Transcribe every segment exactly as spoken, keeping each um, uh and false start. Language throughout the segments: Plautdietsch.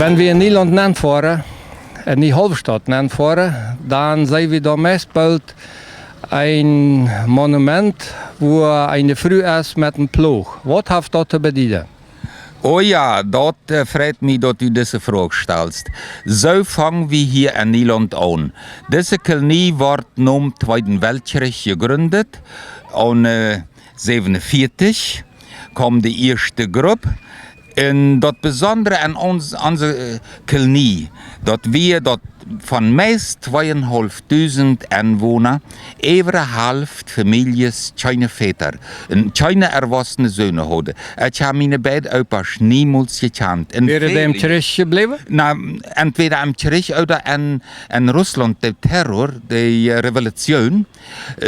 Wan wie en Nieland nenfoaren, en Niehauptstadt nenfoaren, dan seene wie doa meist boolt een Monument, wua eene Fru es met een Ploog. Waut haft daut to bedieden? Oh jo, daut, äh, freit mie, daut du dise Froag stalst. Soo fang wie hia en Nieland aun. Dise Kolonie wort nom Tweeden Weltkjrich jegrundt, aun, äh, säwenunvieetich kjeem de ieeschte Grupp. Un daut Besondre aun ons, onse, äh, Kolonie, daut wia daut von meist tweeunhalftdusent Enwona, äwa de Halft Famieljes kjeene Väta un kjeene erwossene Söhne hauden. Ekj hab miene beid Opasch niemols jekjant. Un Wieren dee em väle Kjrich jebläwen? Na, entwäda em Kjrich ooda en, en Russlaunt, de Terror, de, äh, Revolution,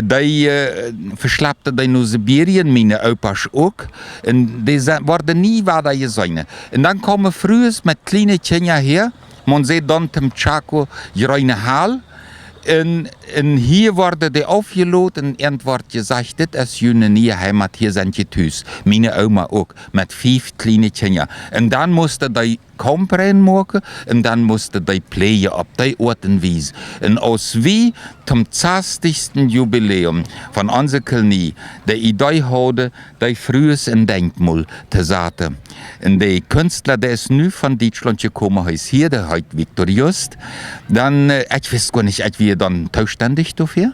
dee, äh, veschlappten dee no Sibirien, miene Opasch uk. Un dee se-, worden nie wada jeseenen. Un dan kjeemen Frues met kjliene Kjinja häa, maun säd dan toom Tschako, jreene Hal. Un, un hia worden dee aufjelot un an wort jesajcht: "Dit es june niee Heimat, hia sent jie tus." Miene Oma uk, met fief kjliene Kjinja. Un dan musten dee Kaump rein moaken un dan musten dee pläajen opp dee Oat un Wies. Un aus wie toom sastichsten Jubiläum von onse Kolonie de Idee hauden, dee Frues een Denkmol to saten. Un de Kunstla, dee es nu von Dietschlaunt jekomen, hee es hia, dee heet Viktor Just. Dan, äh, ekj wist goanich, ekj wia dan toostendich doafäa.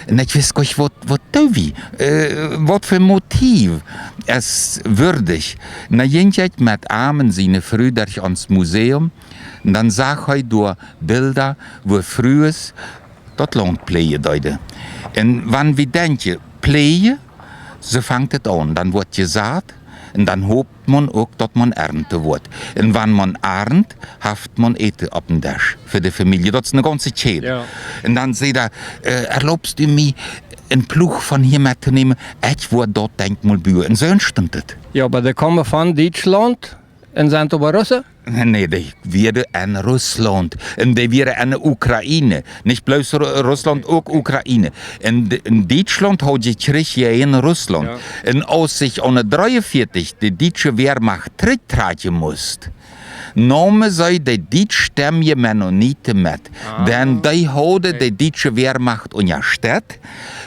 Un ekj wist goanich, waut, waut doo wie? Äh, waut fa Motiv es würdich? Na, jinkj ekj met am un siene Fru derch ons Museum. Un dan sach hee doa Bilda, wua Frues daut Launt pläajen deeden. Un wan wie denkjen, pläajen, soo fangt et aun. Dan woat jesat un dan hopt maun uk, daut maun arnten woat. Un wan maun arnt, haft maun Äten oppem Desch fa de Famielje. Daut es eene gaunze Kjäd. Jo. Un dan säd hee: "Äh, erlaubst du mie, een Ploog von hia mettonämen? Ekj woa daut Denkmol buen." Un soo entstunt et. Jo, oba dee komen von Dietschlaunt un sent oba Russen? Nä, dee wieren en Russlaunt. Un dee wieren en de Ukraine. Nich bloos Ru-, Russlaunt, uk Ukraine. Un de, un Dietschlaunt haud jekjräajen en Russlaunt. Jo. Un aus sikj aune dreeunvieetich de dietsche Wehrmacht trigjtrakjen must, neemen see de dietschstemje Mennoniten met. Ah. Dan dee hauden de dietsche Wehrmacht unjastett,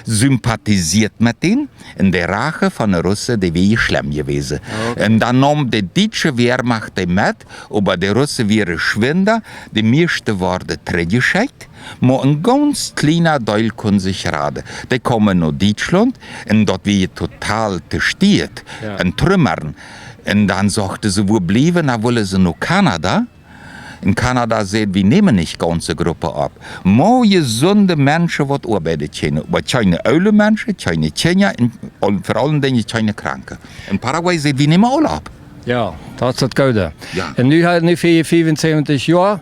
sympathisieet met an. Un de Rache von de Russen, dee wia schlem jewast. Okay. Un dan neem de dietsche Wehrmacht dee met, oba de Russen wieren schwinda, de mieeschte worden trigjjeschekjt, mau een gaunz kjliena Deel kunn sikj raden. Dee komen no Dietschlaunt un daut wia total zerstieet, jo, un Trümma. Un dan sochten see, wua bliewen, dan wullen see no Kanada. Un Kanada säd: "Wie nämen nich gaunze Gruppen opp. Mau jesunde Menschen, waut oabeiden kjennen. Oba kjeene oole Menschen, kjeene Kjinja un, un ver aule Dinja kjeene Kranke." Un Paraguay säd: "Wie nämen aule opp." Jo, daut es daut Goode. Jo. Un nu ha-, nu fia jie fiefunsäwentich Joa,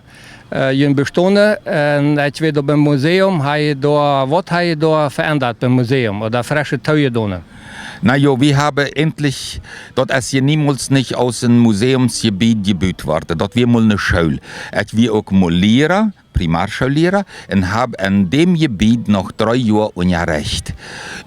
äh, jun Bestonen. Un ekj weet, opp em Museum, ha jie doa, waut ha jie doa veendat biem Museum? Ooda fresche Toojedonen? Na jo, wie haben endlich, daut es je niemols nich aus een Museumsjebied jebut worden. Daut wia mol eene School. Ekj wia uk mol Liera, Primarschoolliera, un hab en däm Jebied noch dree Joa unjarecht.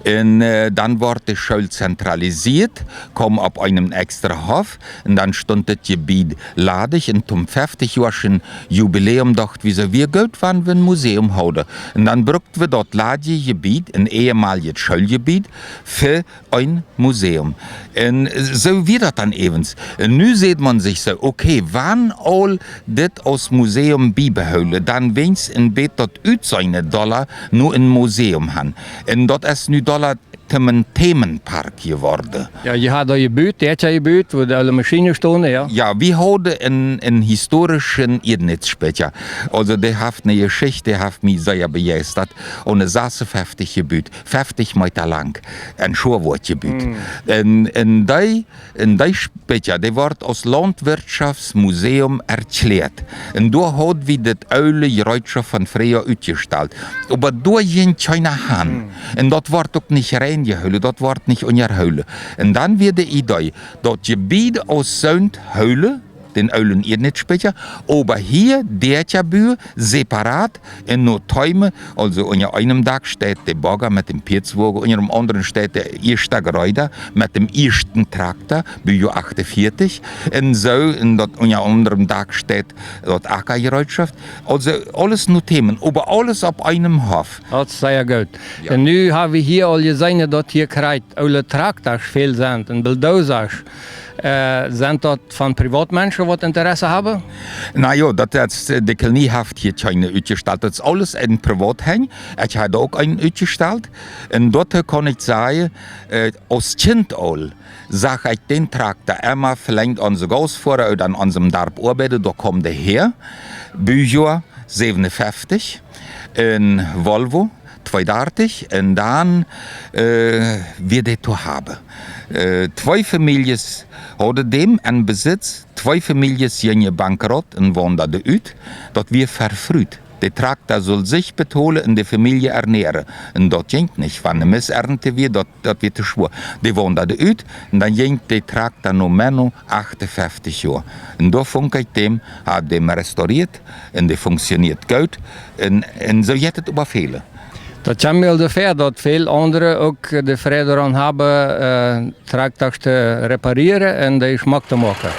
Un, äh, dan wort de School zentralisieet, kjeem opp eenen extra Hoff, un dan stunt daut Jebied ladich. Un toom feftichjoaschen Jubiläum docht wie, soo wia goot, wan wie een Museum hauden. Un dan brukt wie daut ladje Jebied, een ehemoljet Schooljebied, fa een Museum. Un soo wia daut dan äwent. Un nu sajcht maun sikj soo, okay, wan aul dit aus Museum biebehoolen, dan weens een bät daut Utseende dolla no een Museum han. Un daut es nu dolla toom een Themenpark jeworden. Jo, jie haben doa jebut, dee haft jie jebut, wua de aule Maschienen stunden, jo? Jo, wie hauden een, een historischen Iednitz-Spitja. Aulsoo, dee haft eene Jeschicht, dee haft mie sea bejeistat. Un es sasunfeftich jebut, feftich Meeta lang, en Schoawoat jebut. Mm. Un, un dee, un dee Spitja, dee wort aus Landwirtschaftsmuseum erkjläat. Un doa haud wie daut oole Jereetschoft von freeha utjestalt. Oba doa jinkj kjeena han. Mm. Un daut wort uk nich rein jehoolen, daut wort nich unjahoolen. Un dan wia de Idee, daut Jebied aus soont hoolen, dän oolen Iernitspikja, oba hia Däakja buen, separat, un no Teeme, aulsoo unja eenem Dak steit de Bogga met däm Pieedswoage, unja däm aundren steit de ieeschta Greeda met däm ieeschten Trakta, Baujoa achtundvieetich, un soo, un daut unja aundrem Dak steit daut Ackajereetschoft. Aulsoo aules no Teeme, oba aules opp eenem Hoff. Daut es sea goot. Jo. Un nu hab wie hia aul jeseenen, daut hia krakjt oole Traktasch väl sent un Bulldozers. Äh, sent daut von Privatmenschen, waut Interesse haben? Na jo, daut es, äh, de Kolonie haft hia kjeene utjestalt. Daut es aules en Privathaunt. Ekj hab uk eenen utjestalt. Un doatoo kaun ekj sajen, äh, aus Kjint aul sach ekj dän Trakta emma velenjd onse Gausfoara ut aun onsem Darp oabeiden, doa kjeem dee häa, Baujoa säwenunfeftich, een Volvo, tweedartich, un dan, äh, wia dee to haben. Äh, twee Famieljes hauden dän en Besitz, twee Famieljes jinjen bankrott un wandaden ut, daut wia verfruit. De Trakta sull sikj betolen un de Famielje ernähren. Un daut jinkj nich, wan ne Missernte wia, daut, daut wia to schwoa. Dee wandaden ut un dan jinkj de Trakta no Menno achtundfeftich Joa. Un doa funk ekj dän, hab dän restaurieet un dee funktioniet goot. Un, un soo jeit et äwa väle. Daut kjemt mie aul soo väa, daut väl aundre uk de Freid doaraun haben, äh, Traktasch to reparieren un dee schmock to moaken.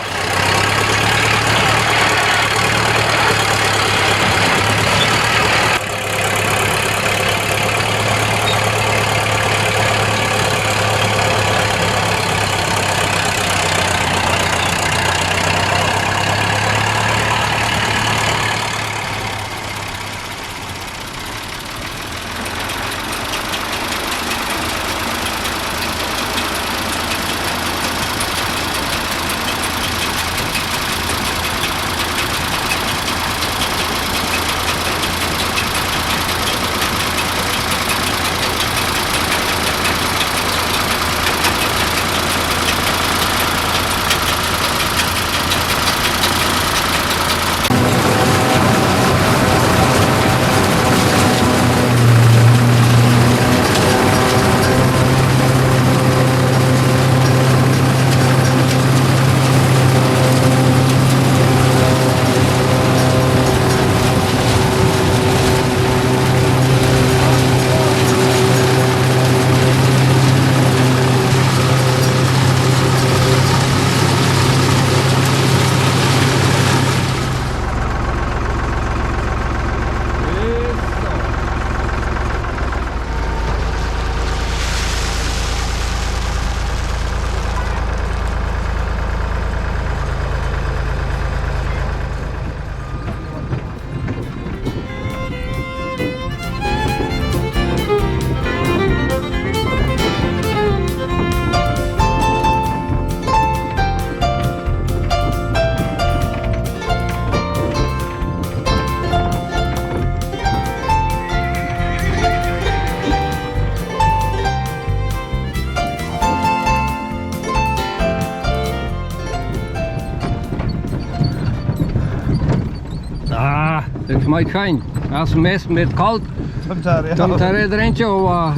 Ah, daut schmakjt fein. Aus meist met kolt. Toom Tee, jo. Toom Tee drinkjen, oba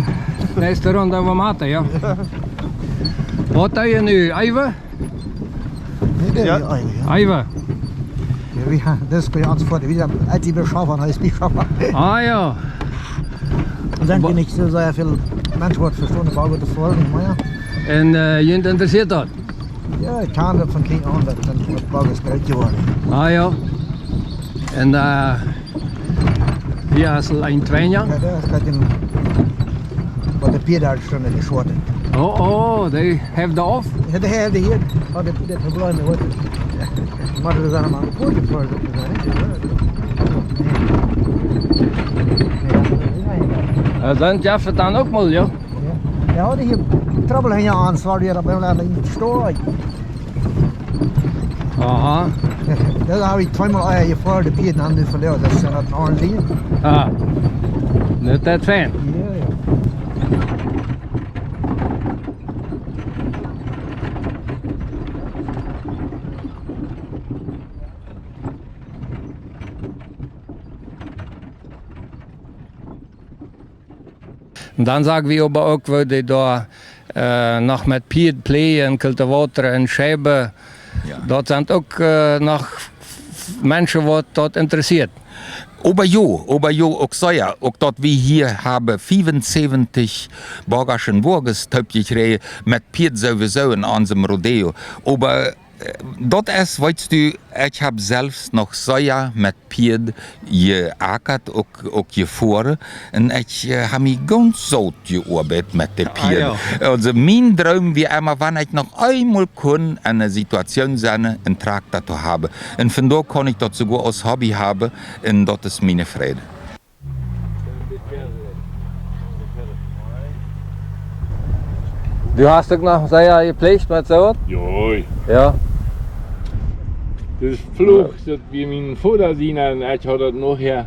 näakjste Rund woa wie Mate, jo. Waut doo jie nu? Eewen? Jo. Eewen, jo. Eewen. Jo, wie, daut es bie ons fa de, wie sent, äh, dee Beschafa, hee es Beschafa. Ah, jo. Doa sent nich soo sea väl Menschen, waut vestonen, Bogga to foaren, oba jo. Un, äh, junt interessieet daut? Jo, ekj kjand daut von kjlien aun, daut ekj dan met Boggas groot jeworden. Ah, jo. Un, äh, hia es aul een Twinja. Jo, daut es daut, waut de Pieed doa schon jeschwoat haft. Oh, oh, dee haft daut auf? Jo, dee haft hia, haud de Pieed daut Problem met. Oba daut es dan aun de Poort jefoaren, soo to sajen, nich? Jo, dan jeft et dan uk mol, jo. Jo. Jo, dee haud hia Trubbel hinja aun, soo wia daut bie ons aun de Stoa. Aha. Doa hab ekj tweemol Eia jefoaren, de Pieed haben nu veloaren, daut es dan een aundret Dinkj. Ah. Nich daut fein. Jo, jo. Un dan sag wie oba uk, woo dee doa, äh, noch met Pieed pläajen, Kultivator un Scheiben, Jo. Daut sent uk, äh, noch Menschen, waut daut interessieet. Oba jo, oba jo, uk sea. Uk daut wie hia haben fiefunsäwentich Bagasch un Woages toopjekjräajen met Pieed sowieso en onsem Rodeo. Oba, äh, daut es, weetst du, ekj hab selfst noch sea met Pieed jeakat, uk, uk jefoaren. Un ekj, äh, hab mie gaunz saut jeoabeit met de Pieed. Ah, jo. Aulsoo, mien Droom wia emma, wan ekj noch eemol kunn en eene Situation sennen, een Trakta to haben. Un vondoag kaun ekj daut soogoa aus Hobby haben, un daut es miene Freid. Du hast uk noch sea jepläajt met soo waut? Jo. Jo. Daut es Fluch, daut wia mien Voda siene, un ekj haud daut nohäa.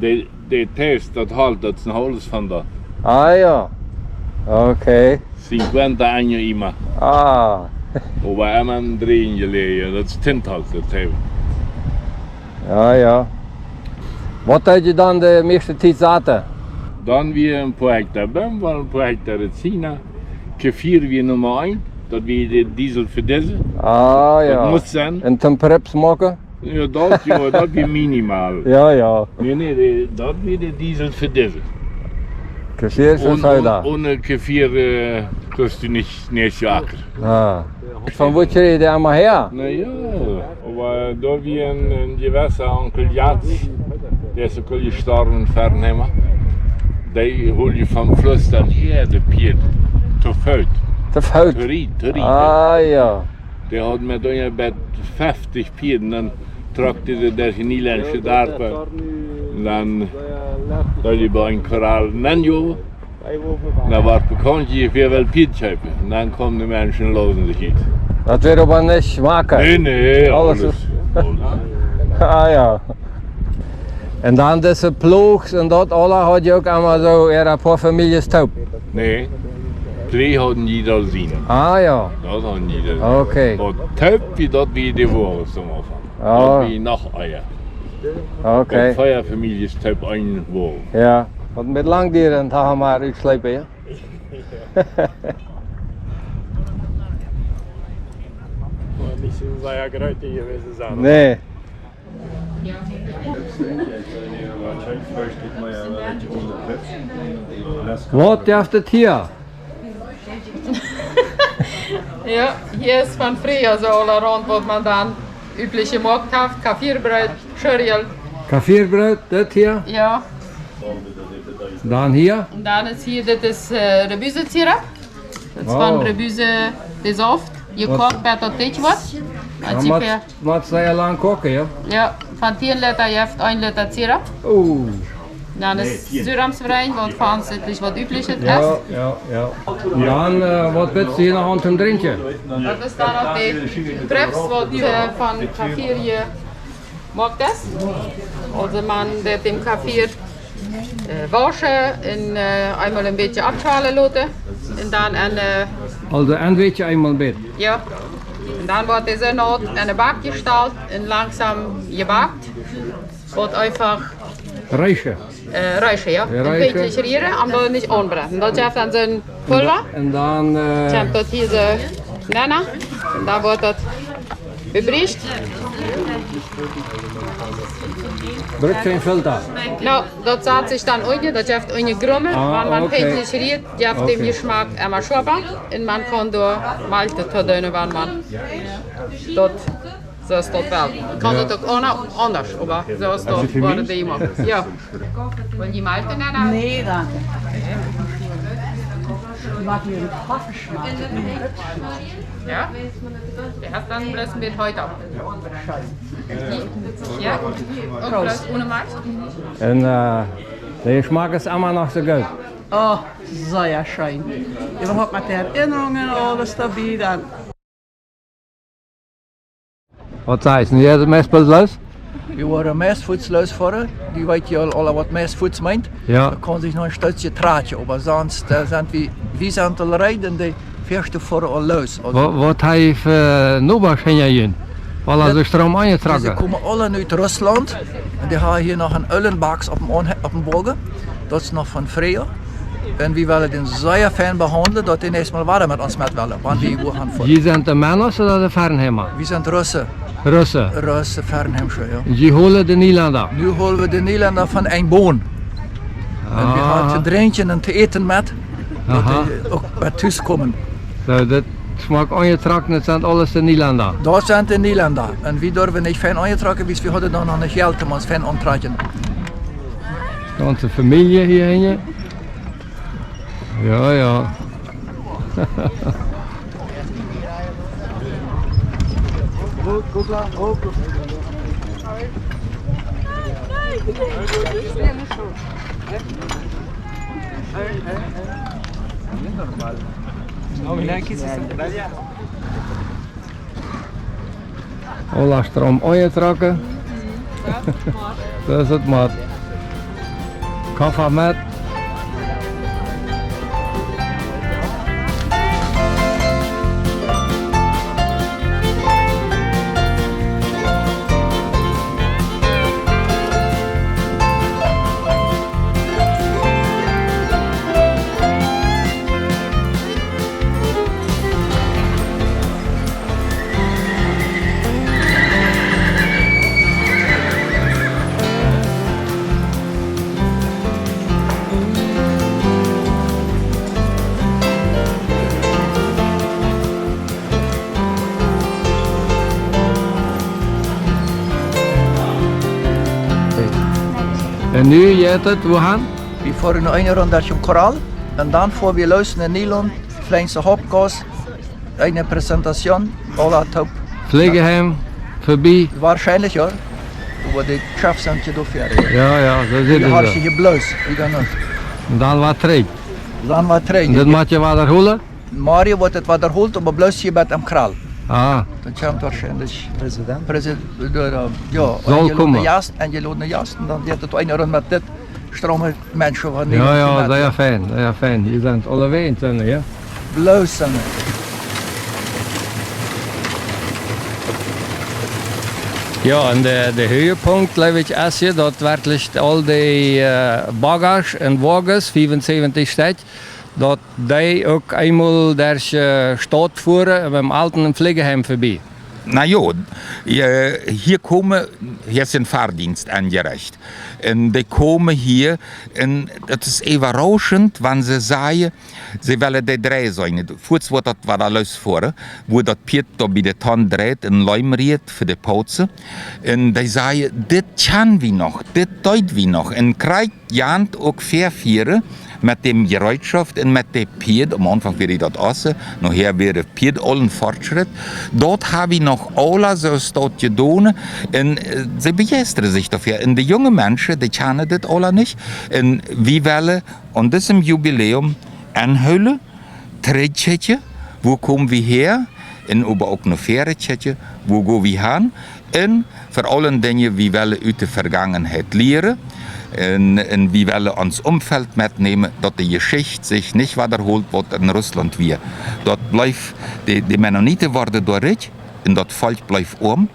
De, de Test, daut halt, daut es noch aules von doa. Ah, jo. Okay. Cincuenta años y más. Ah. Oba emma en Räajen jeläajen, daut es tint halt, daut hab. Jo, jo. Waut deed jie dan de mieeschte Tiet saten? Dan wia een poa Hekta Boom, wia een poa Hekta Resina. Kefir wia Numma eent, daut wia de Diesel fa dise. Ah, jo. Daut must sennen. Un toom Preps moaken? Jo, daut, jo, daut wia minimal. Jo, jo. Nä, nä, de, daut wia de Diesel fa dise. Kefir es Oone, Soda. Oone Kefir, äh, kaust du nich, nich ackren. Ah. Von wua kjrieech jie dee emma häa? Na jo, oba doa wia een, een jewessa Onkel Jatz, dee es uk aul jestorwen, Fernheimer. Dee hold je vom Fluss dan häa, de Pieed. To Foot. To Foot? To Riet, to Riet. Ah, jo. Dee haud met onjefäa feftig Pieed, dan trock dee derch de nieländische Darpa. Un dan deed dee bie een Korral nenn, jo. Dan wort bekaunt, jie, wäa well Pieed kjeepen. Un dan kjeemen de Menschen, loten sikj ut. Daut wia oba nich schmock. Nä, nä, aules, aules. Ah, jo. Un dan dise Ploags un daut aula haud jie uk emma soo äare poa Famieljes toop? Nä. Dree hauden jie aul siene. Ah, jo. Daut hauden jie aul. Okay. Oba toop, wia daut, wia de Woages toom Aunfank. Ah. Daut wia noch ea. Okay. Daut wia vea Famieljes toop een Woagen. Jo. Waut een bät lang dieren, dan mau utschleepen, jo? Woat nich soo sea groot jewast sennen. Nä. Waut jeft et hia? Jo, hia es von Freejoa soo aula raun, waut maun dan üblich jemoakt haft. Kefierbroot, Schorjel. Kefierbroot, dit hia? Jo. Dan hia? Un dan es hia, dit es, äh, Rebusezirap. Daut es von Rebuse, de Sauft. Jekoakt, bat daut dicht woat. Dan mott, mott sea lang koaken, jo? Jo, von tieen Lita jeft een Lita Zirap. Oh. Dan es Surams rein, waut fa ons eentlich waut üblich es. Jo, jo, jo. Dan, äh, waut best du hia noch aun to drinkjen? Daut es dan uk de Preps, waut, äh, von Kefir jemoakt es. Aulsoo maun deit däm Kefir, äh, wauschen un, äh, eemol een bät aufschwalen loten. Un dan en, äh, aulsoo en bät, eemol een bät. Jo. Un dan woat dee soo naut en de Bak jestalt un langsom jebakt. Woat eefach reischen. Äh, reischen, jo. Jo, een bät reischen. Rieren, om daut nich aunbrennt. Un daut jeft dan soon Pulva. Un dan, äh, kjemt daut hia soo nenn. Un dan woat daut bebrukt. Brukt kjeen Filter. No, daut sat sikj dan unjen, daut jeft unjen Grummel. Ah, wan maun okay. Feentlich rieet, jeft däm Jeschmack emma schwoapa. Un maun kaun doa Malkj too doonen, wan maun daut soo aus daut well. Kaun daut uk aun-, aundasch, oba soo aus daut woat dee jemoakt. Jo. Well jie Malkj dan? Nä, dankje. Maun haft hia een Koffe schmakjen. Jo? Dee haft dan bloos een bät Hoot opp. Jo? Proost. Bloos one Malkj? Un, äh, de Jeschmack es emma noch soo goot. Oh, sea scheen. Äwahaupt met de Erinnrungen aules doabie dan. Waut sajchst du? Nu jeit et meist boolt loos? Wie woaren meist fuaz loos foaren. Dee weet jo aul, aul waut meist fuaz meent. Jo. Daut kaun sikj noch een Stootje trakjen, oba sonst, äh, sent wie, wie sent aul reed un de väaschte foaren aul loos. Aulsoo waut, waut hab jie fa Nobasch hinja junt? Aula soo stroom aunjetrocken. Dee komen aula ut Russlaunt. Un dee haben hia noch een oolen Bak oppem Aun-, oppem Woagen. Daut es noch von Freejoa. Un wie wellen dän sea fein behaundlen, daut dee näakjstet Mol wada met ons met well, wan wie wua han foaren. Jie sent de Menners ooda de Fernheimer? Wie sent Russen. Russen. Russen, Fernheimsche, jo. Un jie holen de Nielenda? Nu holen wie de Nielenda von een Boom. Un wie haben to drinkjen un to äten met, daut dee uk bie tus komen. Soo, daut schmakjt aunjetrocken, daut sent aules de Nielenda. Daut sent de Nielenda. Un wie durwen nich fein aunjetrocken, wiels wie hauden dan noch nich Jelt, om ons fein auntotrakjen. Gaunze Famielje hia hinjen. Jo, jo. Aula stroom aunjetrocken. Daut es daut, Mat. Koffe met. Un nu jeit et wua han? Wie foaren eene Rund derch dän Korall un dan foaren wie loos no Nilon, Flensje Hauptgauss, eene Präsentation, aula toop. Pflegeheim verbie. Woarschienlich, jo. Oba de Chefs sent je doa fäa. Jo, jo, daut es. Wie haben hia bloos, wie dan uk. Un dan wada trigj. Dan wada trigj. Un daut mott je wada holen? Morjen woat et wada jeholt, oba bloos hia bie dän Korall. Ah. Dan kjemt woarschienlich Präsident. Präsident, jo, saul komen. Jast, enjelodne Jast, un dan jeit et eene Rund met dit strome Menschen von. Jo, jo, sea fein, sea fein. Jie sent aule wens, jo? Bloos sent. Jo, un de, de Huachtpunkt, jleew ekj, es hia, daut werkjlich aul dee, äh, Bagasch un Woages, fiefunsäwentich Stekj, daut dee uk eemol derch, äh, Staut fuaren un biem Alten un Pflegeheim verbie. Na jo, äh, hia komen, hia es een Fäadienst enjerecht. Un dee komen hia, un daut es äwarauschent, wan see sajen, see wellen dee dree seenen. Fuaz woat daut wada loosfoaren, wua daut Pieet doa bie de Tonn dreit un Leem rieet fa de Pauzen. Un dee sajen, dit kjanen wie noch, dit deeden wie noch. Un krakjt jant uk väafieren met däm Jereetschoft un met de Pieed. Aum Aunfank wia daut Ossen, nohäa wia de Pieed aul een Fortschritt. Daut haben wie noch aula soo staut jedonen. Un, äh, see bejeistren sikj doafäa. Un de junge Menschen, dee kjanen dit aula nich. Un wie wellen aun disem Jubiläum aunhoolen, trigjkjikjen, wua komen wie häa, un oba uk no väaren kjikjen, wua go wie han, un ver aule Dinja, wie wellen ut de Vergangenheit lieren, un, un wie wellen ons Umfeld metnämen, daut de Jeschicht sikj nich wadaholt, waut en Russlaunt wia. Daut bleef, de, de Mennoniten worden doa rikj, un daut Volkj bleef oam.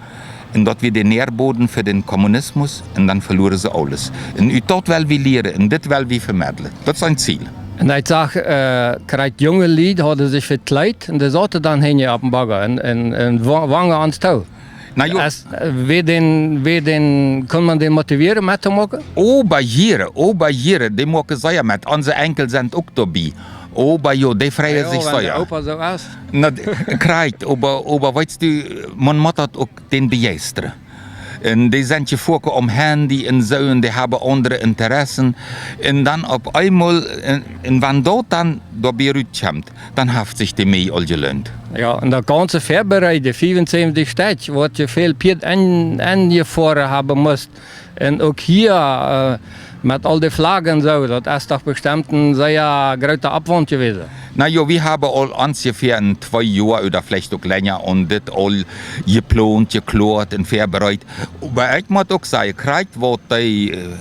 Un daut wia de Näaboden fa dän Kommunismus, un dan veluaren see aules. Un ut daut well wie lieren, un dit well wie vemedlen. Daut es een Ziel. Un ekj sach, äh, krakjt junge Lied hauden sikj vekjleet, un dee sauten dan hinjen opp dän Bagga, un, un, un wa-, wangen ons too. Na jo. Es, äh, wia dän, wia dän, kunn maun dän motivieren, mettomoaken? Oba jieren, oba jieren, dee moaken sea met. Onse Enkel sent uk doabie. Oba jo, dee freien sikj sea. Jo, wan de Opa soo es. Na, d-, krakjt, oba, oba weetst du, maun mott daut uk dän bejeistren. Un dee sent je foaken aum Handy un soo, un dee haben aundre Interessen. Un dan opp eemol, un, un wan daut dan doabie rutkjemt, dan haft sikj de Meaj aul jeloont. Jo, un daut gaunze Väabereiden, fiefunsäwentich Stekj, waut je väl Pieed en-, enjefoaren haben must. Un uk hia, äh, met aul de Flaggen un soo, daut es doch bestemmt een sea groota Oppwaunt jewast. Na jo, wie haben aul onjefäa een twee Joa ooda veleicht uk lenja aun dit aul jeplont, jekloat un väabereit. Oba ekj mott uk sajen, krakjt waut dee, äh,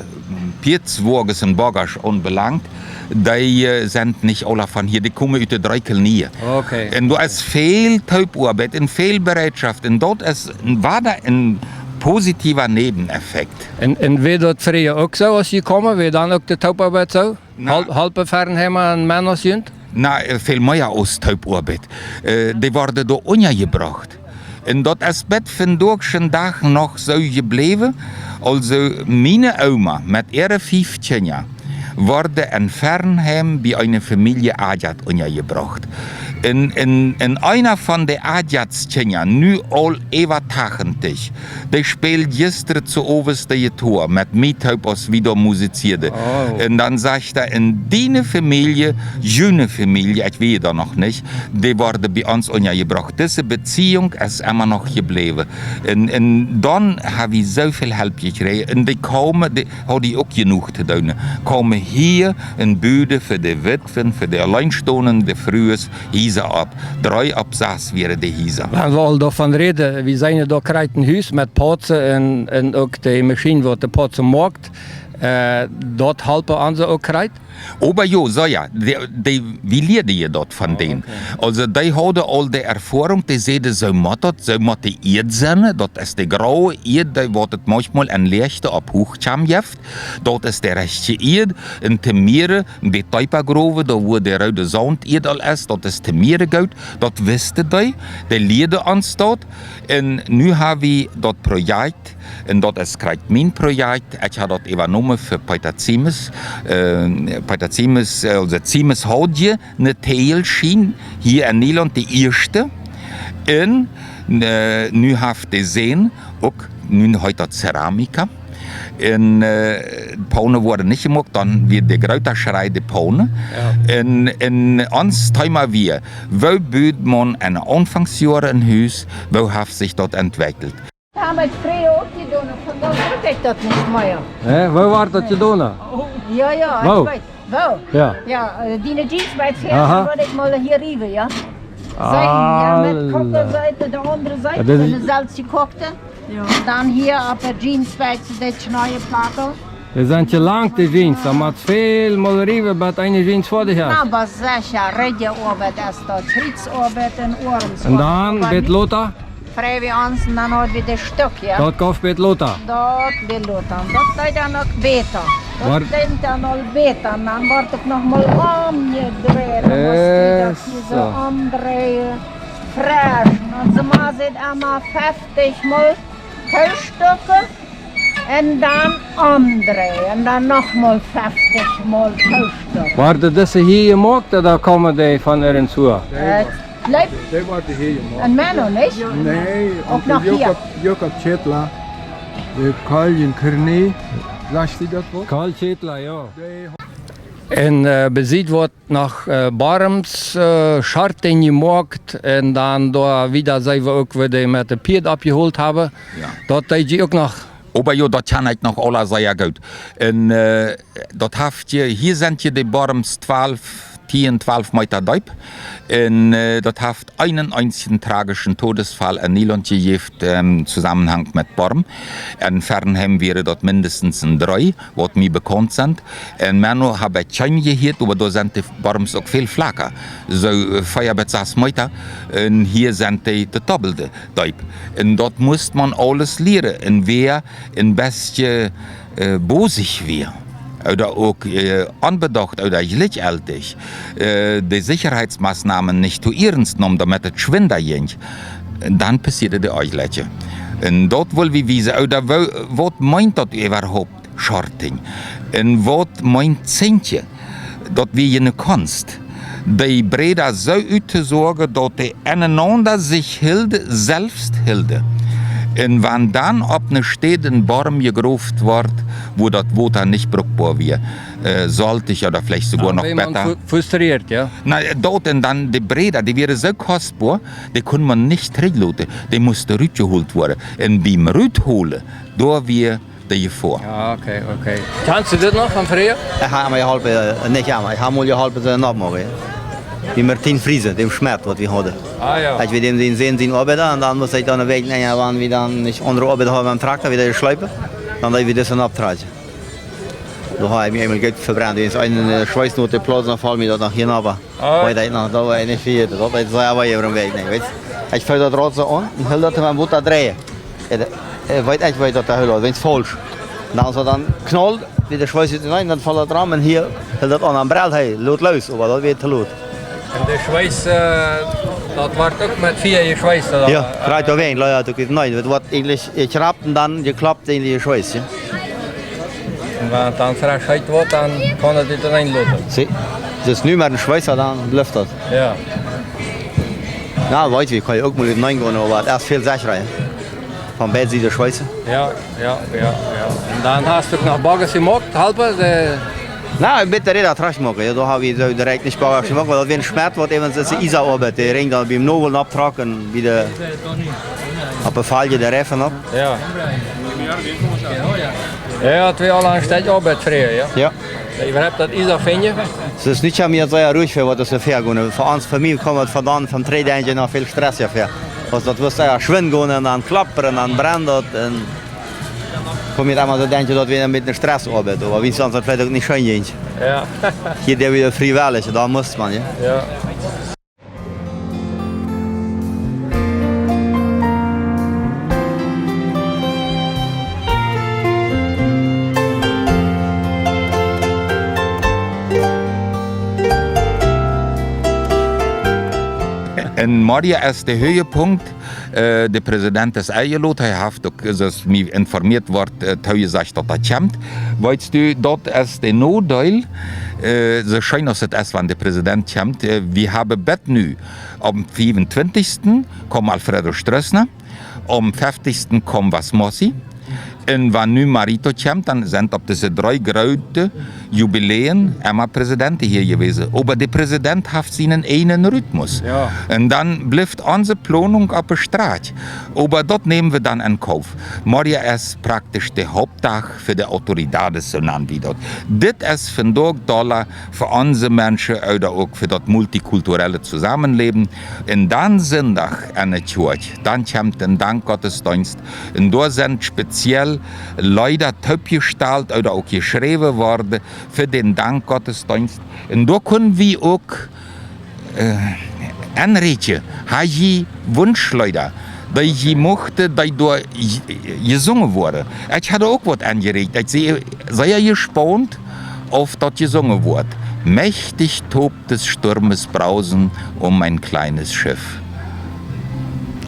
Pieedswoages un Bagasch aunbelangt, dee, äh, sent nich aula von hia, dee komen ut de dree Kolonien. Okay. Un doa es väl Toopoabeit un väl Bereitschoft. Un daut es een, wada een positiewa Näweneffekt. Un, un wia daut frieha uk soo, aus jie kjeemen, wia dan uk de Toopoabeit soo? Na, Hol-, holpen Fernheimer un Mennos junt? Na, äh, väl mea aus Toopoabeit. Äh, dee worden doa unjajebrocht. Un daut es bat vondoagschen Dach noch soo jebläwen. Aulsoo, miene Oma met äare fief Kjinja worden en Fernheim bie eene Famielje Adjat unjajebrocht. Un, un, un eena von de Adjats Kjinja, nu aul äwa tachentich, dee späld jistren soo owes de Jetoa met mie toop, aus wie doa musizieeden. Oh. Un dan sajcht hee: "En diene Famielje, june Famielje, ekj wia doa noch nich, dee worden bie ons unjajebrocht." Dise Beziehung es emma noch jebläwen. Un, un dan hab wie soo väl Help jekjräajen. Un dee kaumen, dee hauden uk jenuach to doonen. Kaumen hia un buden fa de Witwen, fa de auleenstonende Frues Hiesa opp. Dree opp sas wieren de Hiesa. Wan wie aul doavon räden, wie seenen doa krakjt een Hus met Pauzen un, un uk de Maschien, waut de Pauzen moakt, äh, daut holpen onse uk krakjt? Oba jo, soo jo, dee, dee, wie lieeden je daut von dän. Oh, okay. Aulsoo, dee hauden aul de Erfoarunk, dee säden, soo mott daut, soo mott de Ieed sennen, daut es de graue Ieed, dee waut et maunchmol en Läajchte opp Huachkjam jeft. Daut es de rajchte Ieed. Un to Miere, een bät deepa growen, doa wua de roode Sauntieed aul es, daut es to Miere goot. Daut wisten dee, dee lieeden ons daut. Un nu hab wie daut Projekt, un daut es krakjt mien Projekt. Ekj hab daut äwajenomen fa Peter Ziemes. Äh, Peter Ziemes, äh, aulsoo Ziemes haud je eene Täajelschien hia en Nielaunt, de ieeschte. Un, äh, nu haft de Sän uk, nu heet daut Ceramika. Un, äh, Paunen worden nich jemoakt, dan wia de groote Schrei de Paunen. Jo. Un, un ons Thema wia, woo bud maun en de Aunfangsjoaren een Hus, woo haft sikj daut entwekjelt? Daut hab ekj frieha uk jedonen, vondoag doo ekj daut nich mea. Hä? Woo wort daut jedonen? Jo, jo, ekj Woo? weet. Woo? Jo. Jo, äh, diene Jeans bie daut Fäa, aha, dan wudd ekj mol hia riewen, jo. Seiden, jo, met Alla. Kockelseiten, de aundre Sied, jo, daut es de selfst jekoakte. Jo. Dan hia opp de Jeans bie de Kjneeplakjel. Dee sent je lang, de Jeans. Dan mott väl mol riewen, bat eene Jeans foadich es. Na, oba secha, rajchte Oabeit es daut. Kjriezsoabeit un Oarms. Un dan, oba bät nich lota? Frei wie ons, un dan haud wie de Stekja. Daut gauf bät lota. Daut bät lota. Daut deed dan uk bäta. Daut deed dan aul bäta. Un dan wort et noch mol omjedreit. Dan must wie daut hia soo, ä, omdreien. Fresch. Un soo mott et emma feftich mol toostekjen. Un dan omdreien. Un dan noch mol feftich mol toostekjen. Worden dise hia jemoakt, ooda komen dee von irjentwua? Äh, Leep. Dee worden hia jemoakt. En Menno, nich? Nä, uk noch hia. Jakob, Jakob Kjetla, de Koljen Kerne, sajcht die daut waut? Karl Kjetla, jo. Un, äh, besied woat noch, äh, Borms, äh, Schorten jemoakt un dan doa wieda sent wie uk, wua dee met de Pieed oppjeholt haben. Jo. Daut deed jie uk noch. Oba jo, daut kjan ekj noch aula sea goot. Un, äh, daut haft je, hia sent je de Borms twalf, tieen, twalf Meta deep. Un, äh, daut haft eenen eensjen tragischen Todesfall en Nielaunt jejäft, em Zusammenhang met Borm. En Fernheim wieren daut mindestens een dree, waut mie bekaunt sent. En Menno hab ekj kjeen jehieet, oba doa sent de Borms uk väl flaka. Soo, äh, vea bat sas Meta. Un hia sent dee daut dobbelde deep. Un daut must maun aules lieren. Un wäa een bät, äh, bosich wia, ooda uk, äh, onbedocht ooda jlikjjeltich, äh, de Sicherheitsmaßnahmen nich too iernst neem, daut et schwinda jinkj, dan passieeden de Onjlekja. Un daut well wie wiesen, ooda woo, waut meent daut äwahaupt, Schorten? Un waut meent Zinkje? Daut wia je eene Kunst, dee Bräda soo uttosoagen, daut dee aundarenaunda sikj hilden, selfst hilden. Un wan dan opp eene Städ een Borm jegroft wort, wua daut Wota nich brukboa wia, äh, soltich ooda veleicht soogoa noch bäta. Fu-, frustrieet, jo? Na, daut un dan de Bräda, dee wieren soo kostboa, dee kunn maun nich trigjloten, dee musten rutjeholt woaren. Un biem Rutholen, doa wia de Jefoa. Jo, okay, okay. Kjanst du dit noch von frieha? Ekj hab emma jeholpen, äh, nich emma, ekj hab mol jeholpen, see oppmoaken, jo. Bie Martin Friesen, däm Schmäd, waut wie hauden. Ah, jo. Ekj wia däm sien Sän sien Oabeida, un dan must ekj dan eene Wäakj lenja, wan wie dan nich aundre Oabeida hauden biem Trakjta, wia dee jeschleepen, dan deed wie dise opptrakjen. Doa hab ekj mie eemol goot vebrennt. Wiels eene, äh, Schweissnot, dee plautzt, dan foll mie daut noch hia nopp. Ah. Wia daut noch, daut wia nich vehieren. Daut wia sea wee äwa een Wäakj, nä, weetst. Ekj feeld daut Raut soo aun un hilt daut, wan Wota dreien. Äh, äh, weet ekj, weet daut de Hölle, wan et faulsch. Dan soo dan knault, Wie de Schwees ut de Nein, dan felt daut rom un hia, well daut aun am Brell, hee, lot loos, oba daut wia to lot. Un de Schwees, äh, daut woat uk met Fia jeschweest, ooda? Jo, krakjt doa wäajen, Lea, daut wia, nä, daut woat eejentlich jekjnappt un dan jekjloppt, eejentlich jeschweest, jo. Un wan daut dan fresch heet woat, dan kaun daut nich doarenn loten. See, daut es nu met een Schweesa, dan blift daut. Jo. Jo, weetst, wie kjennen uk mol ut de Nein gonen, oba daut es väl secha, jo. Von beid Sieden schweesen. Jo, jo, jo, jo. Un dan hast du noch Boggers jemoakt, halpen, de... Nä, ekj bie de Räda trajchtmoaken, jo, doa hab wie soo direkt nich Boggers jemoakt, wiels daut wia een Schmäat, waut äwent es de Iesaoabeit, dee Rinj dan biem Nowel opptrocken, bie de, opp de Falje de Reifen opp. Jo. Jo, daut wia aul een Stekj Oabeit fräa, jo. Jo. Wie haben daut Iesa finjen. Daut es nich aun mie, daut see ruhig wia, waut daut soo väa gonen. Fa ons, fa mie kjeem daut von dan, von dree Doag noch väl stressicha väa. Wiels daut wia, jo, schwind gonen un dan kloppen un dan brennen daut un kjeem mie emma soo denkjen, daut wia een bät Stressoabeit, oba wie sent daut veleicht uk nich scheen jinkj. Jo. Hia deed wie friewellich, doa must eena, jo. Jo. Un morjen es de Höhepunkt. Äh, de Präsident es enjelot, hee haft uk, soo aus mie informieet woat, äh, toojesajcht, daut hee kjemt. Weetst du, daut es de Nodeel, äh, soo scheen aus et es, wan de Präsident kjemt. Äh, wie haben bat nu, aum fiefuntwintichsten kjemt Alfredo Stroessner, aum feftichsten kjemt Wasmossi, un wan nu Marito kjemt, dan sent opp dise dree groote Jubiläen emma Präsidenten hia jewast. Oba de Präsident haft sienen eenen Rhythmus. Jo. Un dan blift onse Plonunk oppe Strakj. Oba daut näm wie dan en Kauf. Morjen es praktisch de Hauptdach fa de Autoridades, soo nanen wie daut. Dit es vondoag dolla fa onse Menschen ooda uk fa daut multikulturelle Tosamenläwen. Un dan Sindach enne Kjoakj, dan kjemt een Dankgottesdeenst. Un doa sent speziell Leeda toopjestalt ooda uk jeschräwen worden fa dän Dankgottesdeenst. Un doa kjennen wie uk, äh, aunrieekjen, ha jie Wunschleeda, dee jie muchten, dee doa j-, jesungen woaren. Ekj haud uk waut aunjerieekjt. Ekj sie sea jespaunt, auf daut jesungen woat. Mächtig tobt des Sturmes Brausen um mein kleines Schiff.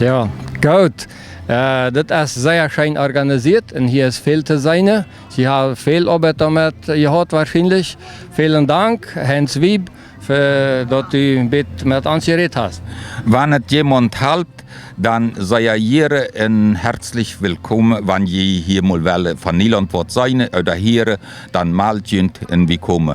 Jo, goot. Äh, daut es sea scheen organisieet un hia es väl to seenen. See haben väl Oabeit doamet jehaut woarschienlich. Välen Dank, Heinz Wieb, fa daut du met, met ons jerät hast. Wan et jemaunt halpt, dan sie jie hia un hartlich wellkomen, wan jie hia mol wellen von Nieland waut seenen ooda hieren, dan meld junt un wie komen.